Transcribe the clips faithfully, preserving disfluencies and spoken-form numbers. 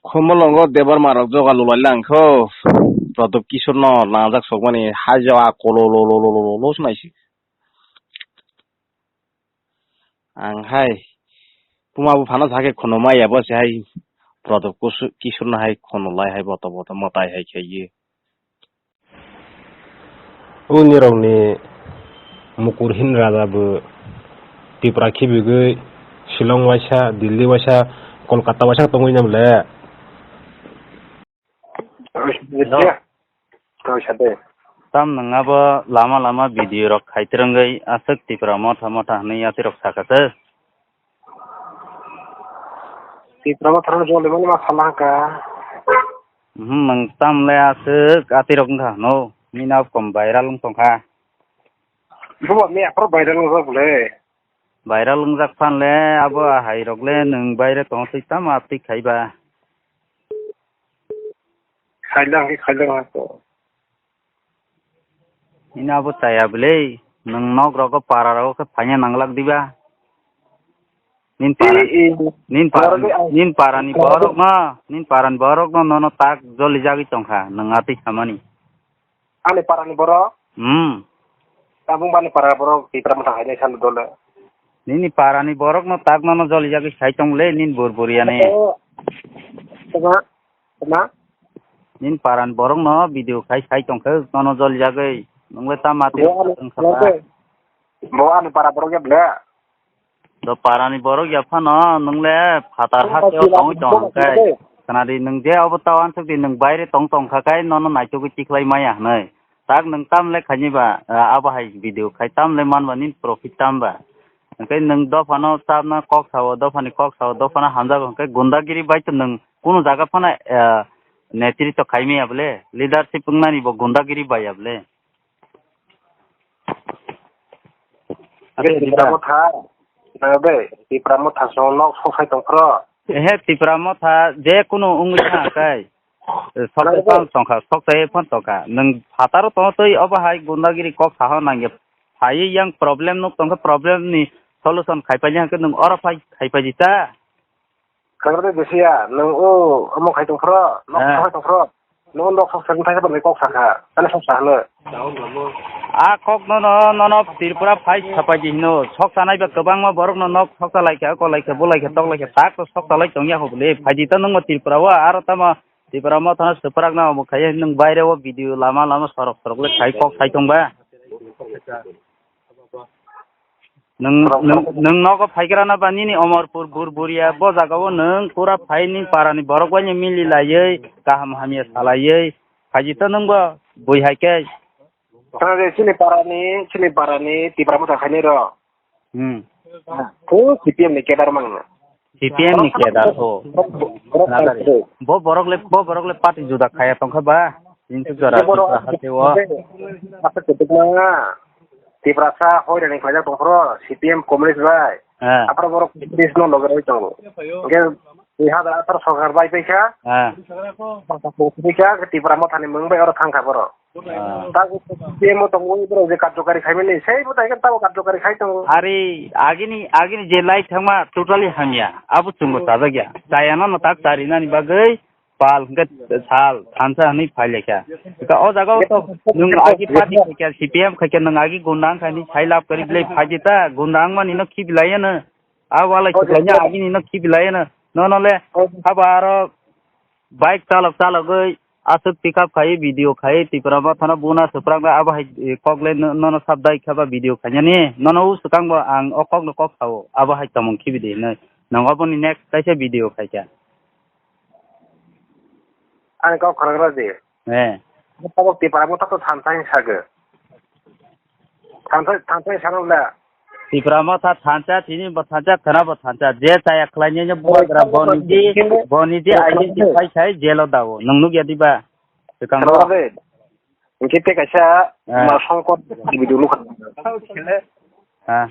Khumulwngo Debbarma rok joga lulai lang kho. Prodop Kishore no nangjak sokmani hai joga kolo lo lo lo lo lo lo sunai si. Ang hai puma buphano sakhe khono maya bo se hai Prodop Kusu-, Kishore no hai khono lai hai boto boto mwtai hai khe ye. O nirokni mukurhin raja bo Tipra khibigwi Shillong waisa, Delhi waisa, Kolkata waisa tongwi nang le. Hello. Tam nwng abo lama lama video rok khai twrwngwi aswk Tipra motha motha hwnwi yatirok sakha se. Tipra motha rok joli mani ma sala hwnkha. Mhm, nwng tamle aswk atirok wngkha hwno. Nini abo kom viral wng tongkha. Bobo me aphuru viral wngjak bole. Viral wngjak phanle abo ahairokle nwng baire tongtwi tamo aptwi khaiba. Khailang khe khailang ha to. Nini abo chaya bwle, nwng nok rogo para rogo khe phaina nanglak diba? Nin para, e, e, nin para, para de, nin parani para de. Borok no, nin parani borok no nono tak joli jagwi tongkha, nwng atwi samani. Ani parani borok? Hmm. Tabung bani para borok Tipra motha hainai salo dole. Nini parani borok no tak nono joli jagwi sai tong le, nin bor boriani. Abo, tama, tama? Nin paran borok no video khai sai tongkhe nono joli jagwi. Nwng le tamo twi bo ani, wng kha ta? Bo ani para borok ya bwle. Do parani borok ya phano nwng le phatar ha tei tongwi tong hwnkhe. Khna di nwng je obo tao ansuk di nwng baire tong tong kha kai nono naitugwi tikhlai maya hwnwi. Tak nwng tam le khaini ba, ah, abo hai video khai tam le man ba nini profit tam ba. Hwnkhe nwng dophano chapna kok sao, dophani kok sao, dophano hamjago hwnkhe gundagiri bai to nwng kunu jaga phano, ah, netrito khai maya bole, leadership wngnani bo gundagiri bai ya bole. Ake Tipra motha, na be, Tipra motha song nok sok sai tong phro. Ehe, Tipra motha je kunu wngwi tha kai. Sok sai phano tong kha, sok sai phano tong kha. Nwng phataro tong twi obo hai gundagiri kok saha nangya. Phai yang problem nuk tong kha, problem ni solution khai pai hwnkhe nwng oro phai khai pai di ta. Khwrwngde bwsaya, nwng o omo khai tong phro, nok sok khai tong phro. Nwng nok sok sakni thaisa bwlai kok sakha, ani sok sa hwno. A kok no, no, nono Tripura phai sapai di hino, sok sanai ba kwbangma borok no nok sok salai kha, kolai kha, bulai kha, toklai kha, tak to sok salai tong ya ho bwle. Phai di ta nwng mo Tripura o, aro tamo Tripura mo thana swprak na omo khai nwng baire o video lama lama sorok sorok le khai kok sai tong ba. Nwng, nwng, nwng nogo phaikrana ba nini Omorpur Burburia, bo jagao nwng pura phai ni parani borok bai ni mili laiwi, kaham hamya salaiwi, phaiji to nwng bo bui hai khe. Khna de chini parani, chini parani Tipra motha khainai rok. Hmm. Ko C P M ni kedar mang. C P M ni kedar, o. Bo borok le, bo borok le party juda khaya tongkha ba? Jinsu jora Tipra hati o. Apa ketuk manga? Tiprasa hoi rani khlai tongphro, C P M communist bai. Eh. Apa borok communist no loge roi tongo. Ge, iha da atar sorkar bai paikha. Eh. Paikha, Tipra mothani mung bai oro thangkha borok. Ah. Tago P M o tongo, borok je karjokari khaimani, sei bo taikhe tabo karjokari khai tongo. Ari, agini, agini je lai thangma totally hamya, abo chwngbo chajakya. Chayano no tak charinani bagwi pal hwnkhe sal thansa hwnwi phailaikha. Hwnkhe o jagao to nwng agi party khaikha, C P M khaikha, nwng agi gunda wngkha hinwi sai lab kwrwi belai phaidi ta, gunda wngmani no khibilaiyano. A walai kwplaina agini no khibilaiyano. Nono le habo aro bike chalok chalogwi aswk pick up khai, video khai, Tipra mothano buna swpraknai, abo hai kok le no-, nono sabdai khe ba video khainani. Nono o swkang bo ang o kok no kok sao, abo hai tongmung khibi di hinwi. Nwng oboni next kaisa video khaikha. Ani kok khorang rw di. Eh. Tabok Tipra motha to thansa hinwi sago. Thansa, thansa hinwi sano le. Tipra motha thansa, tini bo thansa, khwna bo thansa. Je chaya khlainai no bubagra boni di, boni di identify khai jail o dao. Nwng nukya diba? Swkang bo. Khorang rw di. Hwnkhe tei kaisa ma songkot video nukha. Ha.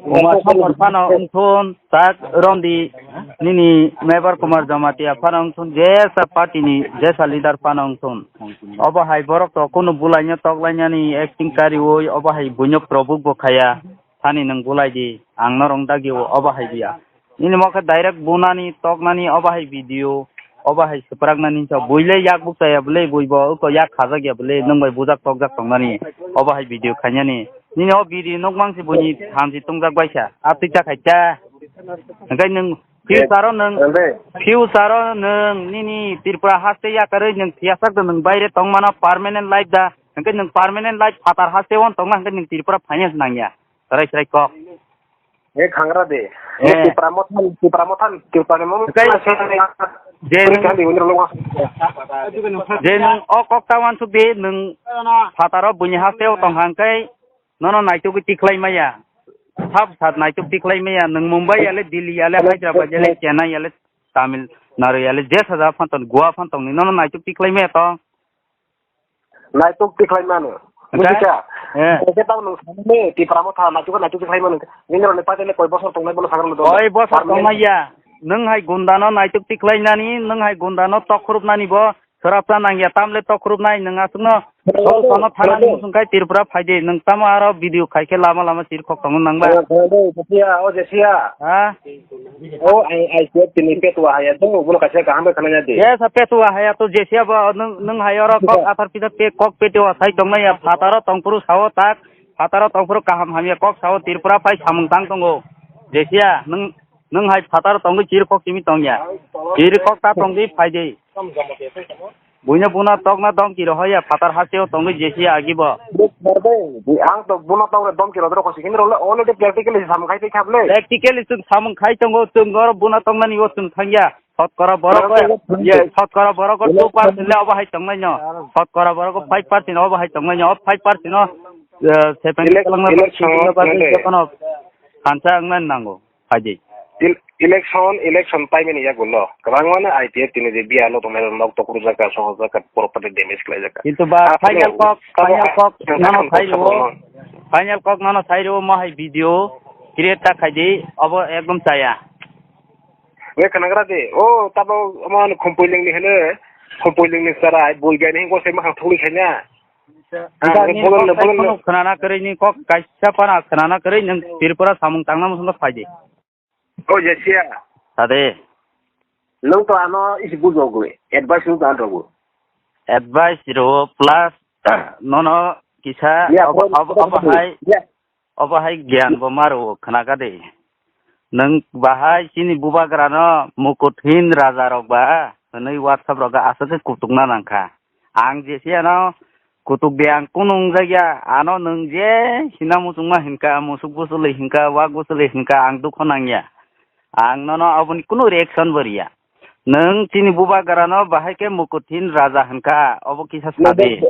Uma songkot phano wngthun, tak romdi nini Mebar Kumar Jamatia phano wngthun, jesa party ni jesa leader phano wngthun. Obo hai borok to kunu bulaino toklainani acting kariui, obo hai buino probuk bo khaya. Thani nwng bulai di, ang norok dagi o, obo hai biya. Nini mo khe direct bunani, toknani, obo hai video, obo hai swpraknani sa. Buile yak bukcha ya bwle, buibo uko yak khajak ya bwle, nwng bai bujak tokjak tongnani, obo hai video khainani. Nini o video nukmang se buini hamsi tungjak bai sa. A twi cha khai cha. Hwnkhe nwng future o nwng, future o nwng nini Tripura haste yakarwi nwng phiyasak da nwng baire tongmano permanent life da. Hwnkhe nwng permanent life phatar haste o tongma hwnkhe nwng Tripura finance nangya. Chwrai chwrai kok. E khangra de. E. Tipra mothan, Tipra mothan, Tipra ni mothan. Kai. Je nwng, je nwng o kok ta wansuk di, nwng phataro buini haste o tong hangkai, nono naituk tikhlai maya. Sab sat naituk tikhlai maya, nwng Mumbai yale, Delhi yale, Hyderabad yale, Chennai yale, Tamil Nadu yale, je saja phan tong, Goa phan tong ni, nono naituk tikhlai maya tong. Naituk tikhlai mano. Oke. Bujikha? Eh. Oke, tamo nwng sanani, Tipra motha, naituk, naituk tikhlai mano. Nini roni paitele koi bosor tongnai bono sagar mano. Koi bosor tongnai ya. Nwng hai gundano naituk tikhlai nani, nwng hai gundano tokkhrup nani bo, srapsa nangya, tamle tokkhrup nai, nwng aswkno, solution no thana ni musung kai Tripura phaidi, nwng tamo aro video khai khe lama lama sir khok tongno nangba. O, o, o, Jesia, o, Jesia. Ha? O, ai, ai, se tini petua haya, to, bono kaisa kaham bai khananya de. Yes, a petua haya to Jesia bo, nwng, nwng hai oro kok athar pita pe, kok petua sai tongmaya, phataro tongphuru sao tak, phataro tongphuru kaham hamya kok sao Tripura phai samung tang tongo. Jesia, nwng, nwng hai phataro tongwi chiri kok simi tongya. Chiri kok ta tongwi phaidi. Buino buna tokna dom kiro hoya, phatar haseo tongwi Jesia agibo. Ang to buna tokre dom kiro dro kosi, kintu role already practically samung khai tei khable. Practically chwng samung khai tongo, chwng oro buna toknani o chwng thangya. Sotkora borok, ye, sotkora borok two percent le obo hai tongnai no. Sotkora borok five percent obo hai tongnai no. O five percent no, eh, seventy Elec-, kalangna election, jotono kansa wngna nango. Phaidi. Il-, election, election paimani yagulo kwbangmano I P F tini je bialo tongnai rok nok tokrujak ka, sohorjak ka, property damage khlaijak ka. Kintu ba final kok, final kok nono sairo, final kok nono sairo mo hai video create ta khaidi, obo ekdom chaya. We khwnagra de, o tabo omo Khumpuilingni hene, Khumpuilingni chara, bui gaini hingko se makhang thugui khaina. Ang Ani bolon le, kok bolon le. Khunuk khwnana kwrwi ni kok kaisa pana khwnana kwrwi nwng Tripura samung tangna muchungno phaidi. O Jesia. Tade. Nwng to ano isi bujogwi, advice nwng to ano rogo. Advice ro plus nono kisa Ya, obo, phone, obo, phone, obo hai. Ya. Obo hai giyan bo maro khwnaka de. Nwng bahai chini bubagrano Mukuthin raja rok ba hwnwi WhatsApp rogo aswk khe kutukna nangkha. Ang Jesia no kutuk de, ang kunu wngjakya, ano nwng je hina muchungma hinka, musuk bwchwlwi hinka, wak bwchwlwi hinka, ang dukho nangya. Ang nono aboni kunu reaction bo riya. Nwng chini bubagrano bahai khe Mukuthin raja hinka, obo kisa sadi.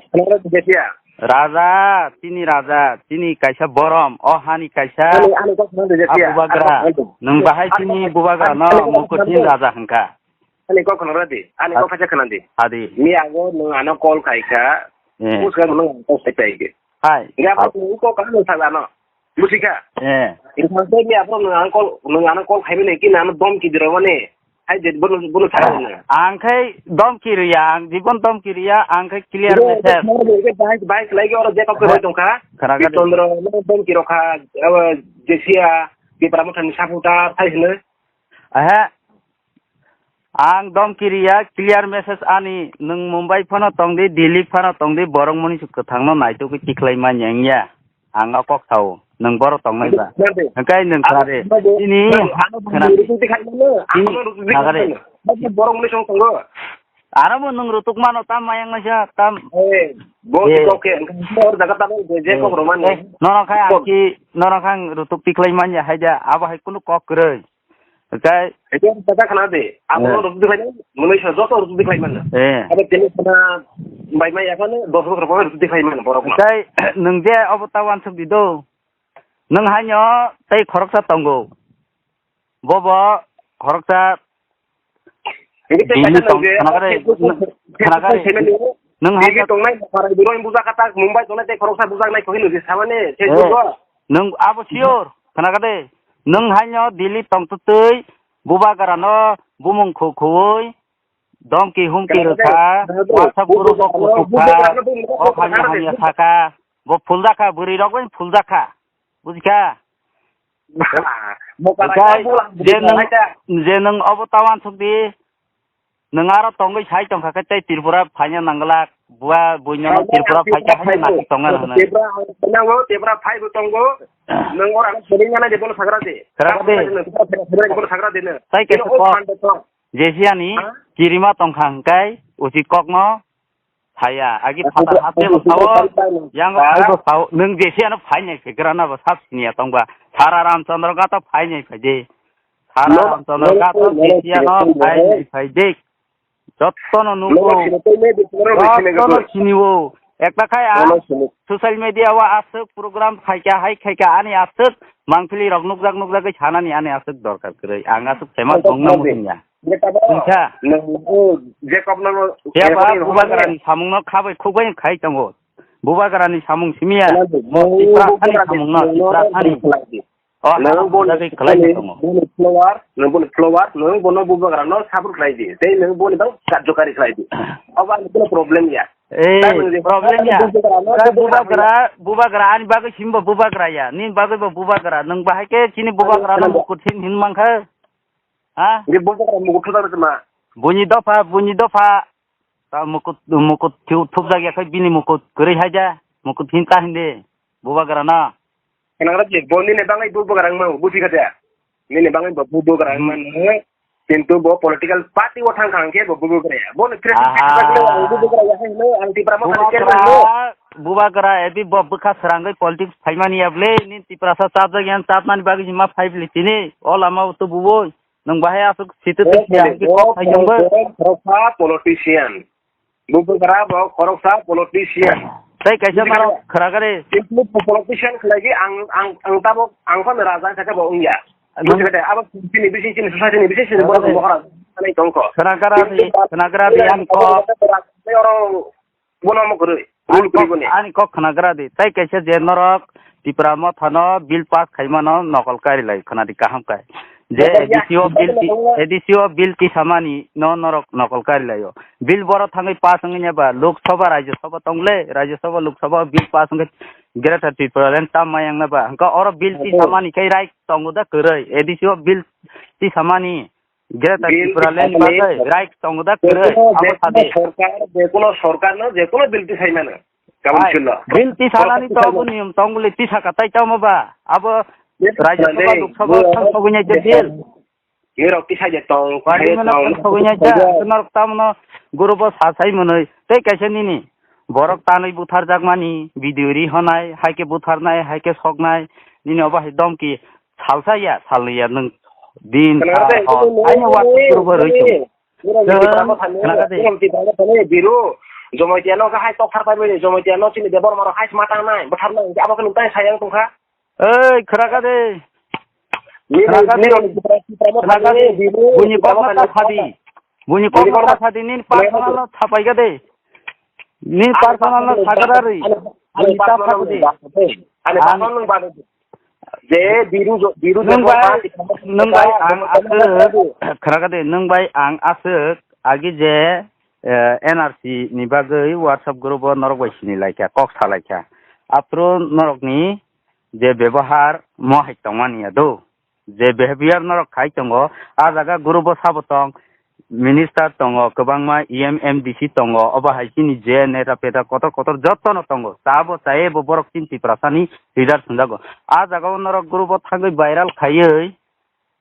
Raja, chini raja, chini kaisa borom, o hani kaisa. Ani, ani kok khna de, a bubagra. Nwng bahai chini bubagrano Mukuthin raja hinka. Ani kok khna di, ani kok khacha khna di. Adi. Mi ago nwng ano call khaika. Eh. Uska nwng call khai paike. Hai. Ga ba tu ko ka nwng sa ano. Musika. Eh. Insan se mi ago nwng ano call, nwng ano call khaibe ne ki ano dom ki diro mane. Hai je bono, bono sa na. Ang khai dom ki riya, ang jibon dom ki riya, ang khai clear message. Bai, bai, lai oro je kok koi tongkha. Khara ga. Chandra, dom ki rokha, Jesia, Tipra Motha ni supporter, hai hne. Aha. Ang dom kiriya, clear message ani, nwng Mumbai phano tongdi, Delhi phano tongdi, borok moni su kwthangno naitugwi tikhlai manya wngya. Ang o kok sao, nwng boro tongnai ba. Hwnkhe nwng khna de. Chini khna de. Chini khna de. Borok moni song tongo. Aro mo nwng rutuk mano tam mayang naisa tam. Eh, bo kok khe, hor jaga tam je kok romani. Nono khai ang ki, nono khai ang rutuk tikhlai manya haida, abo hai kunu kok kwrwi. Oke. Itu kata khna de. Abo no rutuk dikhlai, mwnwi sa joto rutuk dikhlai man. Eh. Abo tini khna bai mai yaphano dos bosor pore rutuk dikhlai man borok no. Oke, nwng je abo ta wansuk di do. Nwng haino tei khoroksa tongo. Bobo khoroksa. Ini tei kata nwng je khna kare, khna kare. Nwng hai tongnai parai buro buja kata Mumbai tongnai tei khoroksa buja nai khoi nwng je samane se bujo. Nwng abo sure, khna kade. Nwng haino Delhi tongtwtwi bubagrano bumung khu khuwi domki humki rwkha, WhatsApp group o kutukha, o hamya hamya sakha, bo phuljakha, bwrwi rok bai phuljakha, bujikha? Bo karai Hwnkhe bo je nwng, je nwng obo ta uansuk di, nwng aro tongwi sai tongkha khe tei Tripura phaina nangwlak, bua buino no Tripura phaikha hai nasi tongnai hwnwi. Tebra nango, tebra phaibo tongo. Nwng oro ang sori ngana de bono sagra de. Sagra de. Bono sagra de no. Tai kaisa kok. Jesiani kirima tongkha hwnkhe uchi kokno Phaiya, agi phatar hapse bo sao, yango phai bo sao, nwng jesiano phainai phegrana bo sab siniya tongba, sara Ramchandra gato phainai phaide, sara Ramchandra gato jesiano phainai phaide, jottono nugo, jottono siniwo, ekta khai a, social media o aswk program khaika hai khaika ani aswk mangpili rok nukjak nukjagwi sanani ani aswk dorkar kwrwi, ang aswk famous wngna muchungya. Wngkha. Nwng je kokno Phiya ba bubagrani samungno khabai khukbai khai tongo. Bubagrani samung simiya. Tipra thani samungno, Tipra thani. O bujagwi khlai tongo. Boni follower, nwng boni follower, nwng bono bubagrano support khlai di. Tei nwng boni bang karjokari khlai di. Obo ani kuno problem ya. Ei, problem ya. Bubagra, bubagra ani bagwi simbo bubagra ya. Nini bagwi bo bubagra. Nwng bahai khe chini bubagrano mukut hin hin mankha. Ha? Nge bo bokra mugu thuda rwtma. Buini dopha, buini dopha. Ta mukut, mukut thiu thupjak ya khai bini mukut kwrwi hai da. Mukut hin ta hindi. Bubagra no. Khnagra je, bo nini bangai bubagra wngma buji kha da. Nini bangai bo bubagra wngma nw. Kintu bo political party o thang kha hwnkhe bo bubagra ya. Bo no fresh bubagra ya hai no ang Tipra Motha ni chairman no. Bubagra ebi bo bwkha srangwi politics phaimani ya bwle, nini Tiprasa chapjak yan chapmani bagwi hima phai bwle tini, o lama o tubuwi, nwng bahai aswk sitwtwi siya hwnkhe kok phaijongbo. Khoroksa politician. Bubagra bo khoroksa politician. Tei kaisa mano khwragari. Politician khlaigwi ang, ang, ang tabuk, ang phano raja khe bo wngya. Buji kha de, abo chini bisi, chini society ni bisi, chini borok ni bokhorok sanai tongkho. Khwnagra di, khwnagra di, ani kok. Oro bono mo kwrwi, rule kwrwi boni. Ani kok khwnagra di. Tai kaisa je norok Tipra Motha no bill pass khaimano nokol kari lai khwna di kaham kai. Je A D C o bill ti, A D C o bill tisamani no norok nokol kari laio. Bill boro thangwi pass wngya ba Lok Sabha, Rajya Sabha tongle, Rajya Sabha, Lok Sabha bill pass wngkhe Greater Tipraland tam mayang na ba. Hwnkhe oro bill tisamani khe right tongo da kwrwi. A D C o bill tisamani Greater Tipraland ni bagwi right tongo da kwrwi, abo sadi. Sorkar, jekono sorkar no jekono bill tisai mano. Council no. Bill tisalani to abo niyom tongli tisaka tai tamo ba. Abo Rajya Sabha, Lok Sabha thang sogwi nai je bill. Nirok tisai je tong, Parliament thang sogwi nai ja. Norok tamono guru bo sa sai mwnwi. Tei kaisa nini borok tanwi butharjakmani, video ri honai, hai khe butharnai, hai khe soknai. Nini obo hai domki Salsa ya, salni ya, nwng din, sal, hor, aini wak kurubo rwi tongo. Nwng khwnaga de. Biru, Jomoitiano khe hai tokthar pai bai, Jomoitiano chini Debbarma rok hai sma tangnai, bwtharnai, abo khe nwng tai sayang tongkha. Oi, khwnaga de. Khwnaga de. Khwnaga de. Buini kokma ta sadi. Buini kokma ta sadi, nini personal no sapai ga de. Nini personal no sagada rwi. Buini ta sago de. Ani personal nwng bade. Je biru jo, biru jo. Nwng bai, nwng bai ang aswk, khwnaga de, nwng bai ang aswk agi je, eh, N R C ni bagwi WhatsApp group o norok bai sini laikha, kok sa laikha. Aphuru norok ni je bebohar mo hai tongmani ya do. Je behavior norok khai tongo, a jaga group o sabo tong, minister tongo, kwbangma E M, M D C tongo, obo hai chini je neta peta kotor kotor jotono tongo. Chabo chai bo borok chini Tiprasani leader swnjago. A jaga o norok group o thangwi viral khaiwi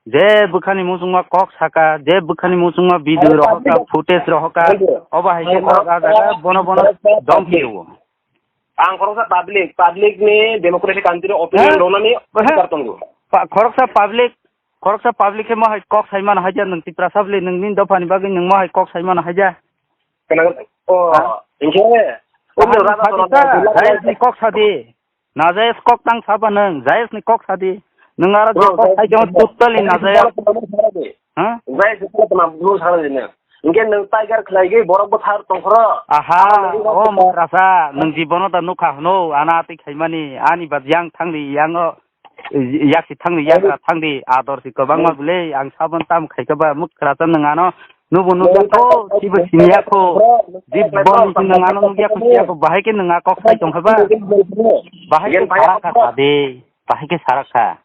je bwkhani muchungma kok saka, je bwkhani muchungma video rohoka, footage rohoka, obo hai khe norok a jaga bono bono dom phio. Ang khoroksa public, public ni democratic country opinion rwnani adhikar tongo. Pa-, khoroksa public, khoroksa public khe mohai kok sai mano haja nwng Tiprasa bwle nwng nini dophani bagwi nwng mohai kok sai mano haja. Kenang, oh, ha? Hinkhe, Kaham Raja sadi Raja ta, Raja Jayes ni kok sadi. Najayes kok tang saba nwng, Jayes ni kok sadi. Nwng aro je kok sai tong totally najayes. Ha? Jai se kala tama bulu sana dine. Hinkhe nwng tiger khlaigwi borok bwthar tongkhoro. Aha, o Mukrasa, nwng jibono da nukha hwno, ana twi khaimani, ani bad yang thangdi, yango, yaksi thangdi, yagra thangdi, ador si kwbangma bwle, ang sabon tam khaikha ba Mukrasa nwng ano, nubo nukya kho, sibo siniya kho, jibono si nwng ano nukya kho, siya kho, bahai khe nwng a kok sai tongkha ba, bahai khe sarakha sadi, bahai khe sarakha.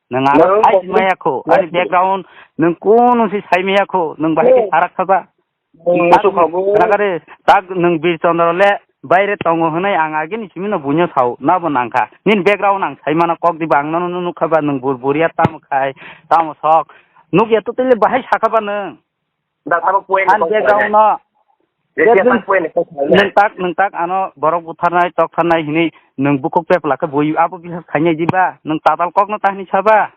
Nwng ano Nwng sai kok-, maya kho, ani nwng background nwng kunu si sai maya kho, nwng bahai khe nwng sarak saba. Nwng musu khabu. Nagari, tak nwng Bir Chandra le baire tongo hwnwi ang agini simi no buino sao, nabo nangkha. Nini background ang sai mano kok diba ang nono nukha ba nwng bur buria tamo khai, tamo sok. Nukya to tele bahai sakha ba nwng. Da sabo point Ang kok background khlainai. No. Je je Nwng, tak point kok khlainai. Nwng tak, nwng tak ano borok butharnai, tokharnai hinwi nwng bukhuk pepla khe bui abo bisa khainai diba? Nwng tatal kokno tahni saba?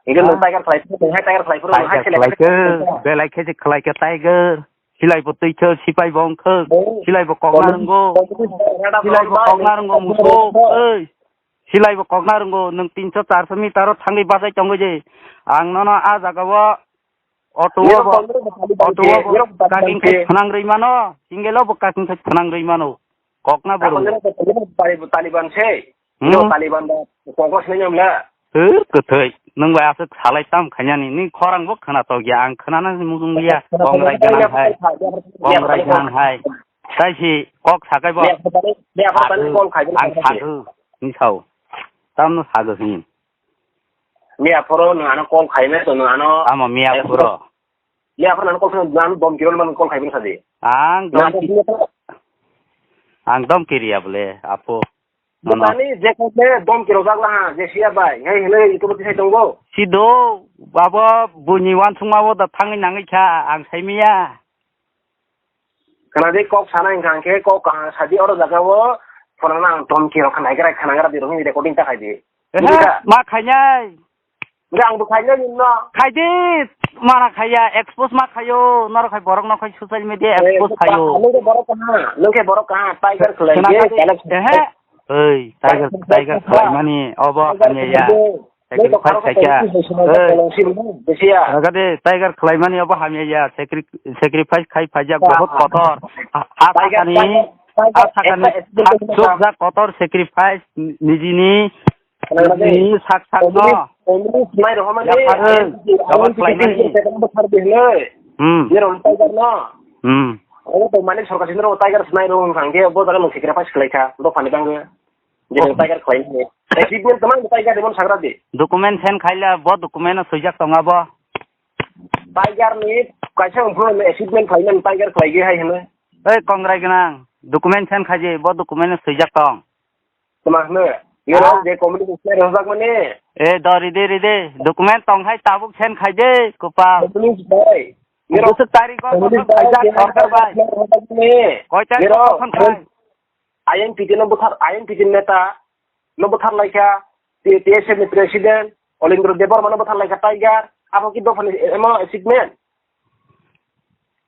Hingke nwng Ah. Tiger khlai phuru, nwng hai Tiger khlai phuru, nwng hai Tiger select khlai khe, khlai phuru. Belai khe se khlai khe Tiger. Silai bo twi thok, sipai bo wng thok. Oh. Silai bo kokna rwngo. Silai bo kokna rwngo, muso. Oi. Silai bo kokna rwngo. Nwng tinso charso meter o thangwi bachai tongwi je. Ang nono ah jaga o auto o bo, auto o bo kaking khai phwnang rwi mano. Single o bo kaking khai phwnang rwi mano. Kokna borok. Taliban se. Hmm. Ino Taliban ba kok sinai nyamla. Hur kwthwi. Nwng bai aswk salai tam khainani. Ni khorang bo khwna tokya. Ang khwnana mujung liya. Kongrai gwnang hai. Kongrai gwnang hai. Tai si kok sakai bo. Ang sago. Ni sao. Tamno sago hin. Miya phoro nwng ano call khaimai to nwng ano. Tamo miya phoro. Miya phoro ano call khaimai nwng ano dom kiro nwng call khaimai sadi. Ang dom ki-, ang dom kiriya bole apo. Nono. Bani je kok le dom kiro jak laha je siya bai. Ngai hene itu bati sai tongo. Sido babo buni wan sungma bo da thangwi nangwi kha ang saimiya. Khna di kok sana hingkha hingkhe kok kaham sadi oro jaga o phone no ang tom khe rok khna gra khna gra di rok ni recording ta khai di. Ehe, ma khainai. Ore ang bo khainai ni no. Khai di, mana khaiya, expose ma khayo, noro khai borok no khai social media expose khayo. Nung khe borok kaha, nung khe borok kaha, tiger khlai khna di, kha di, challenge. Ehe. Oi, tiger, tiger khlai mani, obo hamya ya. Sacrifice khai kha. Oi. Agade tiger khlai mani obo hamya ya. Sacri-, sacrifice khai phaijak bahut kotor. Ha, ha sakani, ha sakani, ha chukjak kotor sacrifice nijini, nijini sak sak no. Yapharwi, obo khlai mani. Hmm. Hmm. Obo to malik sorkar sindro tiger snai ro hwnkha hwnkhe bo jaga no sacrifice khlai kha, dophani bangwi. Je nwng tiger khlai ni. Achievement tongmani tiger ni mon sagra di. Document send khaila, bo document o swijak tonga bo. Tiger ni kaisa wngphuru achievement khlaimani tiger khlaigwi hai hwnwi. Ei kongrai gwnang, document send khaidi, bo document o swijak tong. Tama hwnwi? Nirok je community side rwjakmani. E do ridi ridi, document tong hai tabuk send khaidi, kwpal. Community bai. Nirok. Bwswk tarik o community bai, khaijak je sorkar bai. Koi tarik o rwjakmani. Koi tarik o phone khai? I N P T no buthar, I N P T neta no buthar laikha, T S F ni president Olendro Debbarma no buthar laikha tiger, abo ki dophani emo achievement?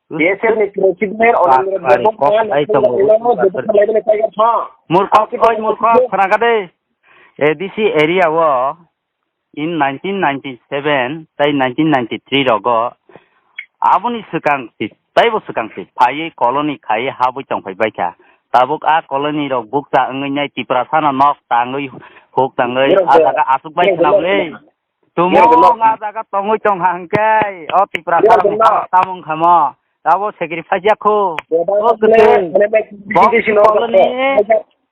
T S F ni president Olendro Debbarma no buthar laikha tiger, ha. Murkho, oi murkho, khwna kha de. A D C area o in nineteen ninety-seven tai nineteen ninety-three rogo aboni swkang si, taibo swkang si phaiwi colony khaiwi habwi tongphai baikha. Tabuk a colony rok bukcha wngwi nai Tiprasano nok tangwi huk tangwi a jaga aswk bai khna bwle. Tumung a jaga tongwi tongkha hwnkhe o Tiprasarokni tamo wngkha mo. Abo sacrifice ya kho. Bongsi colony,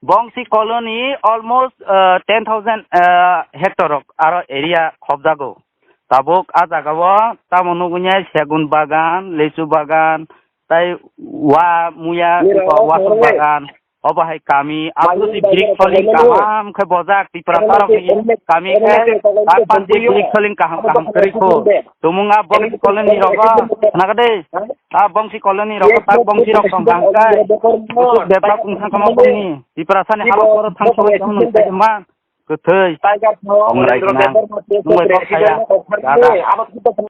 Bongsi colony almost, uh, ten thousand, uh, hectare rok aro area khobjago. Tabuk a jaga o tamo nugwi nai segun bagan, lechu bagan, tai wa muya, wa, wasuk bagan. Obo hai kami, abo si brick falling kaham khe bojak, Tiprasarokni kami khe, tak panti brick falling kaham kaham kwrwi kho. Tumung a Bongsi colony rogo, khna kha de? A Bongsi colony rogo, tak Bongsi rok tong kha hwnkhe. Usuk bebak wng thang kha mo bongni. Tiprasani halok oro thang sogwi tong nung kha man. Kwthwi. Kongrai gwnang. Nung bai kok saya. Dada.